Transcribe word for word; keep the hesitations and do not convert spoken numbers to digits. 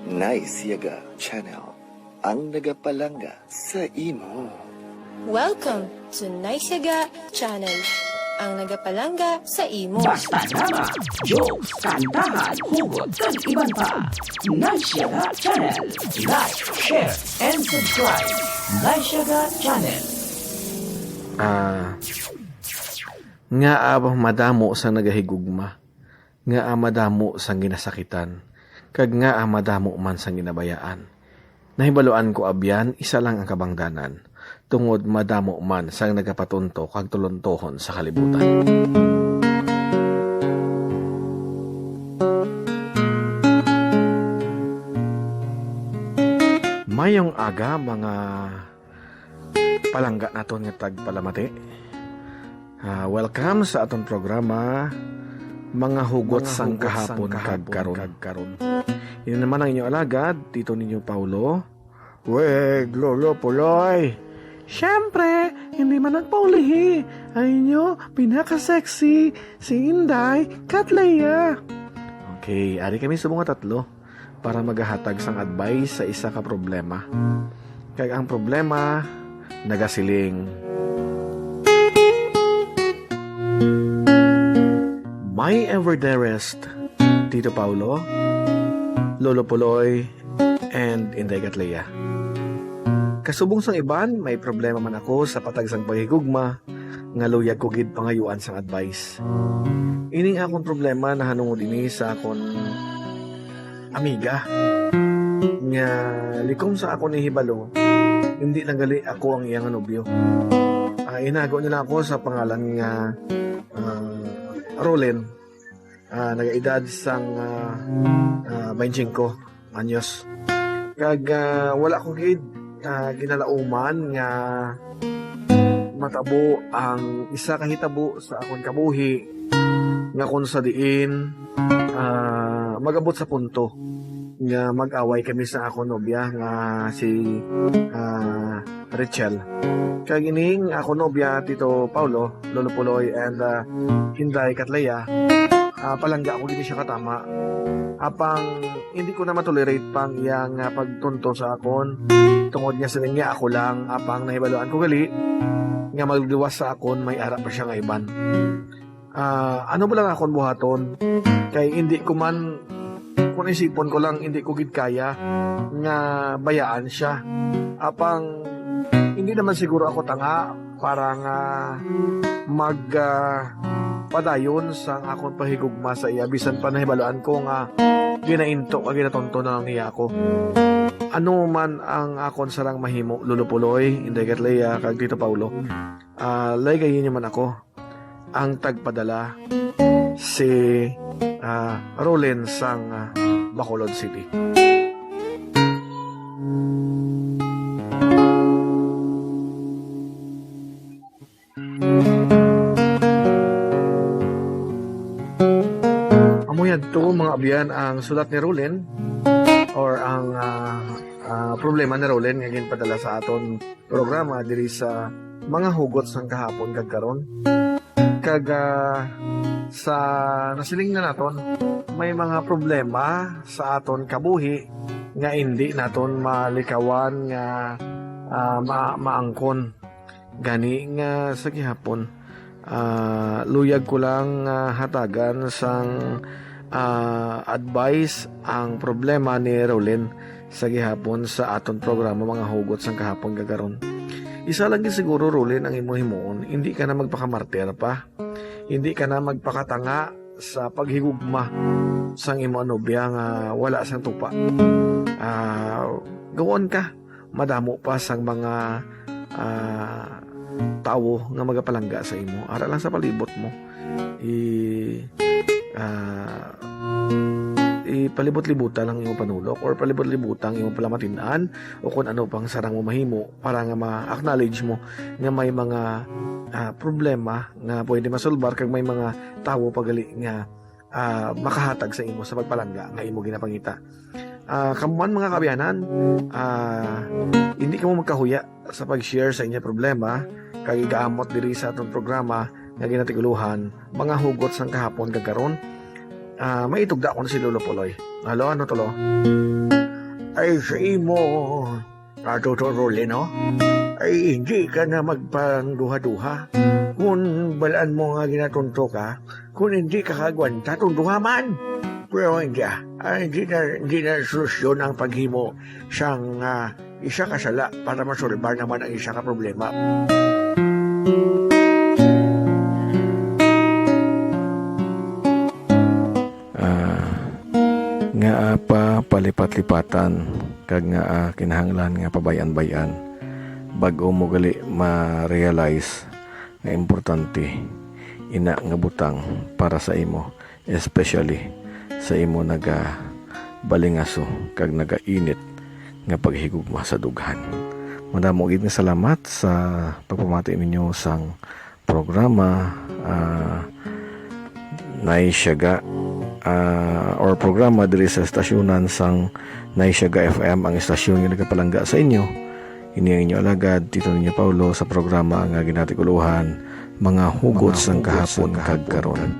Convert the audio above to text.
Nice Yaga Channel, ang nagapalangga sa imo. Welcome to Nice Yaga Channel, ang nagapalangga sa imo. Basta drama, jokes, kantahan, hugot, kag iban pa. Nice Yaga Channel. Like, share, and subscribe. Nice Yaga Channel. Ah, ngaa madamo sang nagahigugma, ngaa madamo sang ginasakitan, kag ngaa madamo man sang ginabayaan. Nahibaluan ko, abyan, isa lang ang kabangdanan, tungod madamo man sang nagapatunto kag tulontohon sa kalibutan. Mayong aga, mga palangga naton nga tagpalamati. Ah, welcome sa aton programa, Mga Hugot Mga sang Hugot Kahapon sang kag Kahapon Karon. Kag Karon. Ini naman ang inyo alagad, Tito ninyo Paulo. Weh, Lolo Puloy. Siyempre, hindi man nagpaulihi ang inyo pinaka-sexy, si Inday Katleya. Okay, ari kami subong nga tatlo para magahatag sang advice sa isa ka problema. Kag ang problema nagasiling, My ever dearest Tito Paulo, Lolo Puloy, and Inday Katleya. Kasubong sang iban, may problema man ako sa patag sang paghigugma nga luyag ko gid pangayuan sang advice. Ining akon problema nahanungod ini sa akon amiga nga likom sa akon nahibalo, hindi lang gali ako ang iya nga nobyo. Ah, inago nila ako sa pangalan nga, ah, Rolen. Ah, nagaedad sang, ah, ah, twenty-five anyos. Kag, ah, wala ko gid, ah, ginalauman nga matabo ang isa ka hitabo sa akon kabuhi nga kung sa diin, ah, mag-abot sa punto nga mag-away kami sa akon nobya nga si, ah, Rachel. Kag ining akon nobya, Tito Paulo, Lolo Puloy, and, ah, Inday Katleya, ah, palangga ko gid siya katama. Apang hindi ko na matolerate pang iya nga pagtunto sa akon, tungod nga siling niya ako lang, apang nahibaluan ko gali nga magluwas sa akon may ara pa siya nga iban. Ah, ano ba lang akon buhaton? Kay hindi ko man, kung isipon ko lang, hindi ko gid kaya nga bayaan siya. Apang hindi naman siguro ako tanga para nga mag, ah, padayon sa akon pahigugma sa iya, bisan pa nahibaluan ko nga ginainto kag ginatunto na lang niya ako. Ano man ang akon sarang mahimo, Lolo Puloy, Inday Katleya, kag Tito Paulo, ah, laygayin niyo man ako. Ang tagpadala, si, ah, Rolen sang, ah, Bacolod City. Amo yadto, mga abyan, ang sulat ni Rolen, or ang, ah, ah, problema ni Rolen nga ginpadala sa aton programa diri sa Mga Hugot sang Kahapon kag Karon. Kag, ah, sa nasiling na naton, may mga problema sa aton kabuhi nga indi naton malikawan nga, ah, ma-, maangkon. Gani nga sa gihapon, ah, luyag ko lang, ah, hatagan sang, ah, advice ang problema ni Rolen sa gihapon sa aton programa, Mga Hugot sang Kahapon kag Karon. Isa lang gid siguro, Rolen, ang imo himuon, hindi ka na magpakamartir pa. Hindi ka na magpakatanga sa paghigugma sang imo nobya nga wala sang tupa. Ah, gawon ka, madamo pa sang mga, ah, tawo nga magapalangga sa imo. Ara lang sa palibot mo. I, ah, ipalibot-libuta lang imo panulok or palibot-libuta ang imo palamatin-an o kung ano pang sarang mo mahimo para nga ma-acknowledge mo nga may mga, ah, problema nga pwede masolbar kag may mga tawo pa gali nga, ah, makahatag sa imo sa pagpalangga nga imo ginapangita. Ah, kamo man, mga kaabyanan, ah, hindi kamo magkahuya sa pag-share sa inyo problema kag igaamot diri sa aton programa nga ginatigulohan, Mga Hugot sang Kahapon kag Karon. Ah, maitugda ko na si Lolo Puloy. Hello, ano to, lo? Ay, sa imo, Katuto Rolly, no? Ay, hindi ka na magpangduha-duha. Kung balaan mo nga ginatunto ka, kung hindi ka kagwanta, tunduha man. Pero hindi, ah. Ah, hindi na, hindi na solusyon ang paghimo sang, ah, isa ka sala para masolbar naman ang isa ka problema. Ah, nga, ah, pa palipat-lipatan kag nga, ah, kinahanglan nga pabay-an-bay-an bag-o mo gali ma-realize nga importante ina nga butang para sa imo, especially sa imo nagabalingaso kag nagainit nga paghigugma sa dughan. Madamo gid nga salamat sa pagpamati ninyo sang programa, ah, Naay Siyaga, ah, or programa diri sa estasyonan sang Naay Siyaga F M, ang estasyon nga nagapalangga sa inyo. Ini ang inyo alagad, Tito ninyo Paulo, sa programa nga ginatikulohan, Mga Hugot sang Kahapon kag Karon.